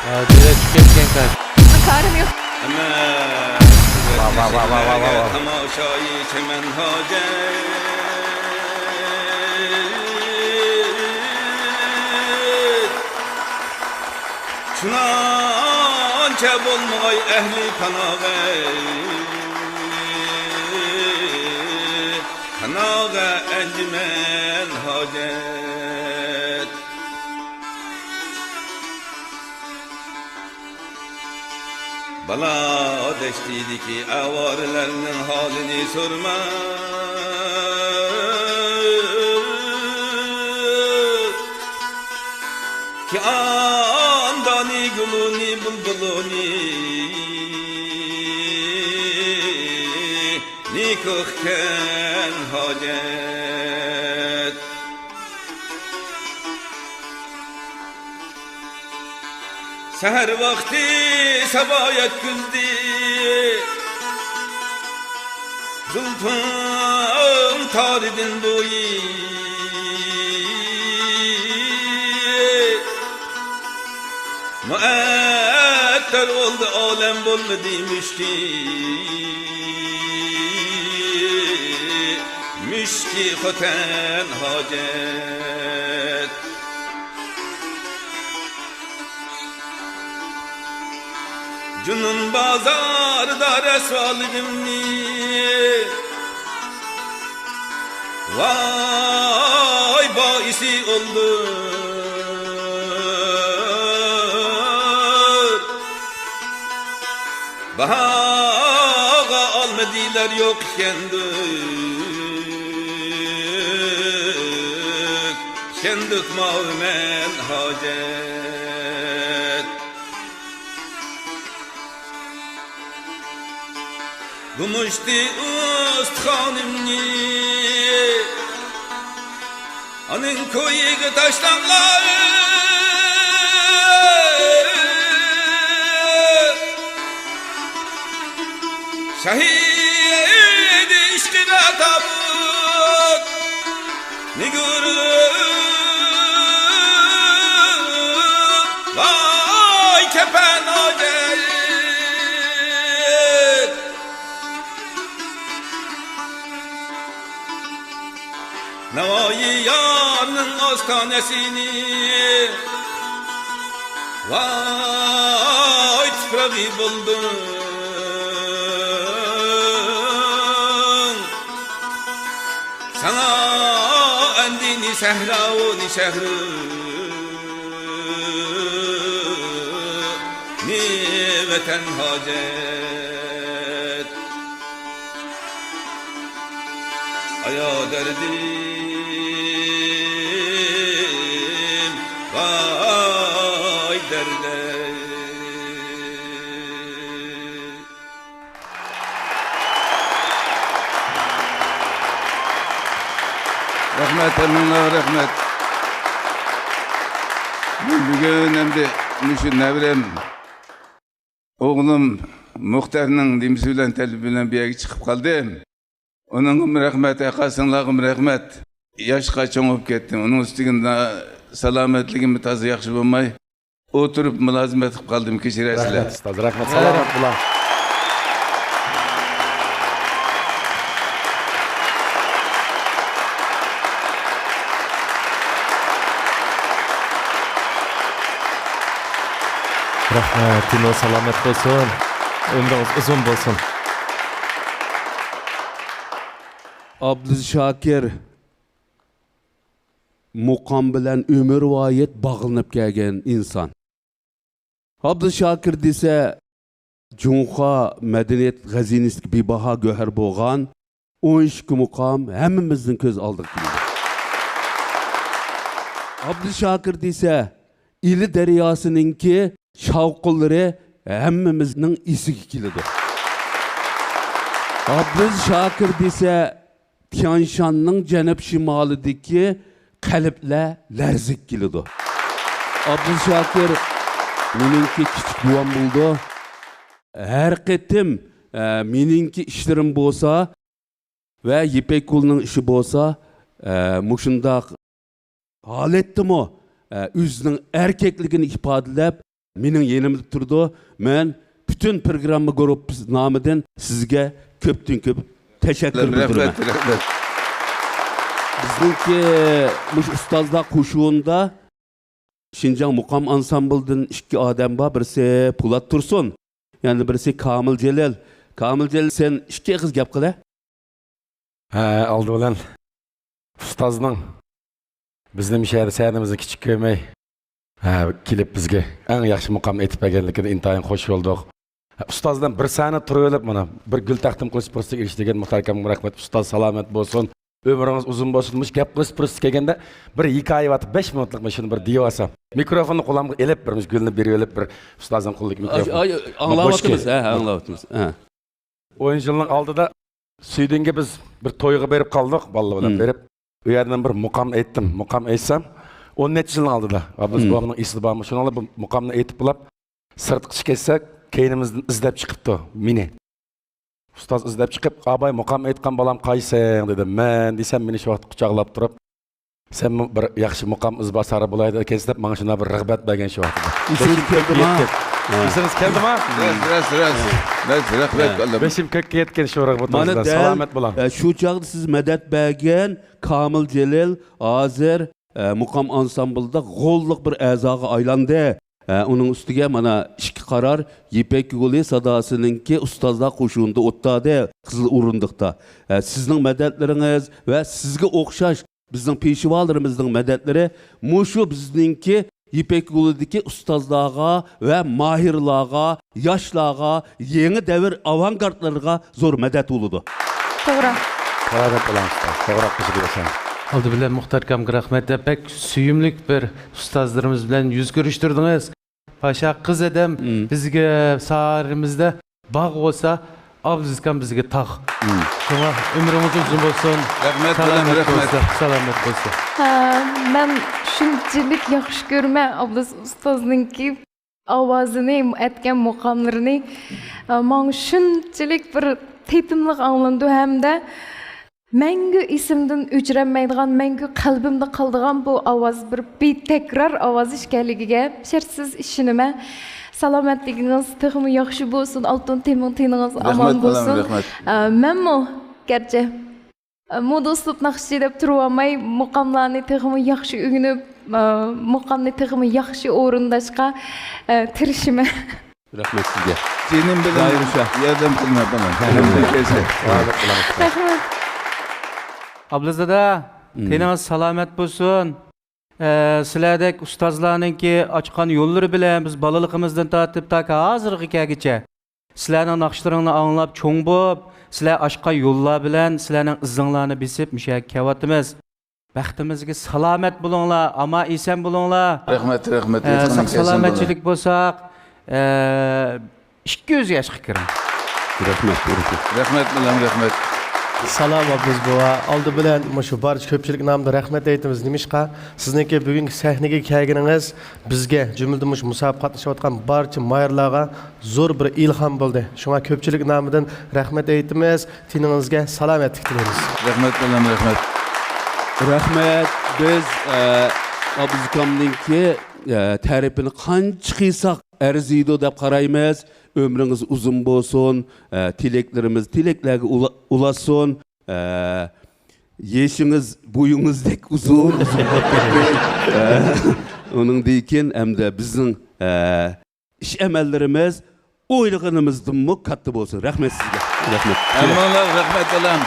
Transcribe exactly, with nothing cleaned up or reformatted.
ھازىر چۈشۈپ كەتكەن كار. Karım yok. ۋا، ۋا، ۋا، ۋا، ۋا، ۋا. تاماشايى چىمەن ھاجەت. چۇنانچە بولمىغاي ئەھلى پاناغەت. پاناغە ئەنجۈمەن ھاجەت. بالا دەشتىدىكى ئاۋارىلەرنىڭ ھالىنى سورىما. كىئاندانى گۈلۇنى بۇلبۇلۇنى نىكوھكەن ھاجەت. سەھەر ۋاقتى سابا يەتكۈزدى زۇلپۇڭ تارىدىن بويى. مۇئەتتەر بولدى ئالەم بولمىدى مۈشكى. مۈشكى خوتەن ھاجەت. جۇنۇن بازاردا رەسۋالىقىمنى ۋاي بائىسى ئولدۇر. باھاغا ئالمىدىلەر يوق ئىكەندۇق، ئىكەندۇق ماۋۇ مەن ھاجەت. گۈمۈشتى ئۇستىخانىمنى ئانىڭ كويىگە تاشلاڭلار. شەھىدى ئىشقىدا تابۇت نىگۇرۇم، ۋاي كەپەن ھاجەت. ناۋايى يارنىڭ ئاستانىسىنى ۋاي تۇپرىقى بولدۇم. ساڭا ئەمدى نى سەھراۋۇ، نى شەھرۇ، نى ۋەتەن ھاجەت. ئايا دەردىم، ۋاي دەردىم. رەھمەت، ھەممىڭلارغا رەھمەت. مەن بۈگۈن ئەمدى مۇشۇ نەۋرەم، ئوغلۇم مۇختەرنىڭ نېمىسى بىلەن، تەلىپى بىلەن بۇ يەرگە چىقىپ قالدىم. ئۇنىڭغىمۇ رەھمەت، ئاقا سىڭلارغىمۇ رەھمەت. ياشقا چوڭ بولۇپ كەتتىم. ئۇنىڭ ئۈستىگە سالامەتلىكىممۇ تازا ياخشى بولماي، ئولتۇرۇپ مۇلازىمەت قىلىپ قالدىم، كېچىرەسىلەر. رەھمەت ئۇستاز، رەھمەت. سالامەت بولۇڭ. رەھمەت، تىنو سالامەت بولسۇن. ئۆمرىڭىز ئۇزۇن بولسۇن. ئابدۇلشاكىر مۇقام بىلەن ئۆمۈرۋايەت باغلىنىپ كەلگەن ئىنسان. ئابدۇلشاكىر دېسە، جۇڭخۇا مەدەنىيەت خەزىنىسىدىكى بىباھا گۆھەر بولغان ئون ئىككى مۇقام ھەممىمىزنىڭ كۆز ئالدىغا كېلىدۇ. ئابدۇلشاكىر دېسە، ئىلى دەرياسىنىڭكى شاۋقۇنلىرى ھەممىمىزنىڭ ئېسىگە كېلىدۇ. ئابدۇلشاكىر دېسە، تيانشاننىڭ جەنۇب شىمالىدىكى قەلبلەر لەرزىگە كېلىدۇ. ئابدۇلشاكىر مېنىڭكى كىچىك بوۋام بولىدۇ. ھەر قېتىم، ئە، مېنىڭكى ئىشلىرىم بولسا ۋە يىپەك گۈلنىڭ ئىشى بولسا، ئە، مۇشۇنداق ھالەتتىمۇ، ئە، ئۆزىنىڭ ئەركەكلىكىنى ئىپادىلەپ، مېنىڭ يېنىمدا تۇرىدۇ. مەن پۈتۈن پروگرامما گۇرۇپپىسى نامىدىن سىزگە كۆپتىن كۆپ تەشەككۈر بىلدۈرىمەن. رەھمەت، رەھمەت. بىزنىڭكى مۇشۇ ئۇستازلار قوشۇنىدا شىنجاڭ مۇقام ئانسامبىلىدىن ئىككى ئادەم بار، بىرسى پولات تۇرسۇن، يەنە بىرسى كامىل جېلىل. كامىل جېلىل، سەن ئىككى ئېغىز گەپ قىلە. ھە، ئالدى بىلەن ئۇستازنىڭ بىزنى مۇشۇ يەردە سەھنىمىزنى كىچىك كۆرمەي، ھە، كېلىپ بىزگە ئەڭ ياخشى مۇقامنى ئېيتىپ بەرگەنلىكىدىن ئىنتايىن خوش بولدۇق. ھە، ئۇستاز بىلەن بىر سەھنە تۇرۇۋېلىپ، مانا، بىر گۈل تەقدىم قىلىش پۇرسىتىگە ئېرىشتۈرگەن مۇختەر ئاكامغا رەھمەت. ئۇستاز سالامەت بولسۇن، ئۆمرىڭىز ئۇزۇن بولسۇن. مۇشۇ گەپ قىلىش پۇرسىتى كەلگەندە بىر ھېكايە بار، بەش مىنۇتلۇق، مەن شۇنى بىر دېيىۋالسام. مىكروفوننى قولۇمغا ئېلىپ، بىر مۇشۇ گۈلنى بېرىۋېلىپ، بىر ئۇستازنىڭ قولىدىكى مىكروفون. ئاڭلاۋاتىمىز، ھە، ئاڭلاۋاتىمىز. ھە. ئون يىلنىڭ ئالدىدا سۈيدۈنگە بىز بىر تويغا بېرىپ قالدۇق، بالىلار بىلەن بېرىپ. ئۇ يەردىن بىر مۇقام ئېيتتىم. مۇقام ئېيتسام، ئون نەچچە يىلنىڭ ئالدىدا، ئابلىز بوۋامنىڭ ئېسىدە بارمۇ؟ شۇنىڭلا بۇ مۇقامنى ئېيتىپ بولاپ، سىرتقا چىقىپ كەتسەك، كەينىمىزدىن ئىزدەپ چىقىپتۇ مېنى. ئۇستاز ئىزدەپ چىقىپ، «ئاباي، مۇقام ئېيتقان بالام قايسىڭ؟» دېدى. «مەن» دېسەم، مېنى شۇ ۋاقىتتا قۇچاقلاپ تۇرۇپ، «سەنمۇ بىر ياخشى مۇقام ئىزباسارى بولاي دېگەنسەن» دەپ، ماڭا شۇنداق بىر رىغبەت بەرگەن شۇ ۋاقىتتا. ئېسىڭىز كەلدىما؟ ئېسىڭىز كەلدىما؟ راست، راست، راست. راست، رەھمەت. بېشىم كۆككە يەتكەن شۇ رىغبىتىڭىزدىن. سالامەت بولۇڭ. ئە، شۇ چاغدا سىز مەدەت بەرگەن كامىل جېلىل ھازىر، ئە، مۇقام ئانسامبىلىدا غوللۇق بىر ئەزاغا ئايلاندى. ئە، ئۇنىڭ ئۈستىگە مانا ئىككى قارار يىپەك يولى ساداسىنىڭكى ئۇستازلار قوشۇنىدا ئولتۇردى، قىزىل ئورۇندۇقتا. ئە، سىزنىڭ مەدەتلىرىڭىز ۋە سىزگە ئوخشاش بىزنىڭ پېشۋالىرىمىزنىڭ مەدەتلىرى مۇشۇ بىزنىڭكى يىپەك يولىدىكى ئۇستازلارغا ۋە ماھىرلارغا، ياشلارغا، يېڭى دەۋر ئاۋانگارتلىرىغا زور مەدەت بولىدۇ. توغرا. سالامەت بولۇڭ ئۇستاز. توغرا قىلىپ ياشاڭ. ئالدى بىلەن مۇختەر ئاكامغا رەھمەت دەپ، بەك سۆيۈملۈك بىر ئۇستازلىرىمىز بىلەن يۈز كۆرۈشتۈردىڭىز. پاشا قىز ئادەم بىزگە ساھەمىزدە باغ بولسا، ئابلىز ئاكام بىزگە تاغ. شۇڭا ئۆمرىڭىز ئۇزۇن بولسۇن. رەھمەت، سالامەت بولسا، سالامەت بولسا. ھە، مەن شۇنچىلىك ياخشى كۆرىمەن ئابلىز ئۇستازنىڭكى ئاۋازىنى، ئېيتكەن مۇقاملىرىنى. ھە، ماڭا شۇنچىلىك بىر تېتىملىق ئاڭلىنىدۇ ھەمدە مەڭگۈ ئېسىمدىن ئۆچۈرەلمەيدىغان، مەڭگۈ قەلبىمدە قالىدىغان بۇ ئاۋاز بىر بىتەكرار ئاۋاز ئىكەنلىكىگە شەرتسىز ئىشىنىمەن. سالامەتلىكىڭىز تېخىمۇ ياخشى بولسۇن، ئالتۇن تېمىڭ تېنىڭىز ئامان بولسۇن. رەھمەت، بالام، رەھمەت. ئە، مەنمۇ گەرچە، ئە، مودا ئۇسلۇب ناخشىچى دەپ تۇرۇۋالماي، مۇقاملارنى تېخىمۇ ياخشى ئۆگىنىپ، ئە، مۇقامنى تېخىمۇ ياخشى ئورۇنداشقا، ئە، تىرىشىمەن. رەھمەت سىزگە. جېنىم بىلەن ياردەم قىلىمەن، بالام. رەھمەت. ئابلىز دادا، تېنىڭىز سالامەت بولسۇن. ئە، سىلەردەك ئۇستازلارنىڭكى ئاچقان يوللىرى بىلەن بىز بالىلىقىمىزدىن تارتىپ تاكى ھازىرغا كەلگۈچە سىلەرنىڭ ناخشىلىرىڭلارنى ئاڭلاپ چوڭ بولۇپ، سىلەر ئاچقان يوللار بىلەن سىلەرنىڭ ئىزىڭلارنى بېسىپ مۇشۇ يەرگە كېلىۋاتىمىز. بەختىمىزگە سالامەت بولۇڭلار، ئامان ئېسەن بولۇڭلار. رەھمەت، رەھمەت. ئە، ساق سالامەتچىلىك بولساق، ئە، ئىككى يۈز ياشقا كىرىڭ. رەھمەت، رەھمەت، بالام، رەھمەت. سالام، ئابلىز بوۋا. ئالدى بىلەن مۇشۇ بارچە كۆپچىلىك نامىدا رەھمەت ئېيتىمىز. نېمىشقا؟ سىزنىڭكى بۈگۈنكى سەھنىگە كەلگىنىڭىز بىزگە، جۈملىدىن مۇشۇ مۇسابىقە قاتنىشىۋاتقان بارچە ماھىرلارغا زور بىر ئىلھام بولدى. شۇڭا كۆپچىلىك نامىدىن رەھمەت ئېيتىمىز. تېنىڭىزگە سالامەتلىك تىلەيمىز. رەھمەت، بالام، رەھمەت. رەھمەت. بىز، ئە، ئابلىز ئاكامنىڭكى، ئە، تەرىپىنى قانچە قىلساق ئەرزىيدۇ دەپ قارايمىز. ئۆمرىڭىز ئۇزۇن بولسۇن. ئە، تىلەكلىرىمىز تىلەكلەرگە ئۇلا-، ئۇلاشسۇن. ئە، يېشىڭىز بويىڭىزدەك ئۇزۇن، ئۇزۇن بولۇپ كەتكەي. ئە، ئۇنىڭدىن كېيىن ئەمدى بىزنىڭ، ئە، ئىش-ئەمەللىرىمىز ئويلىغىنىمىزدىنمۇ كاتتا بولسۇن. رەھمەت سىزگە. رەھمەت. ھەممىڭلارغا رەھمەت، بالام.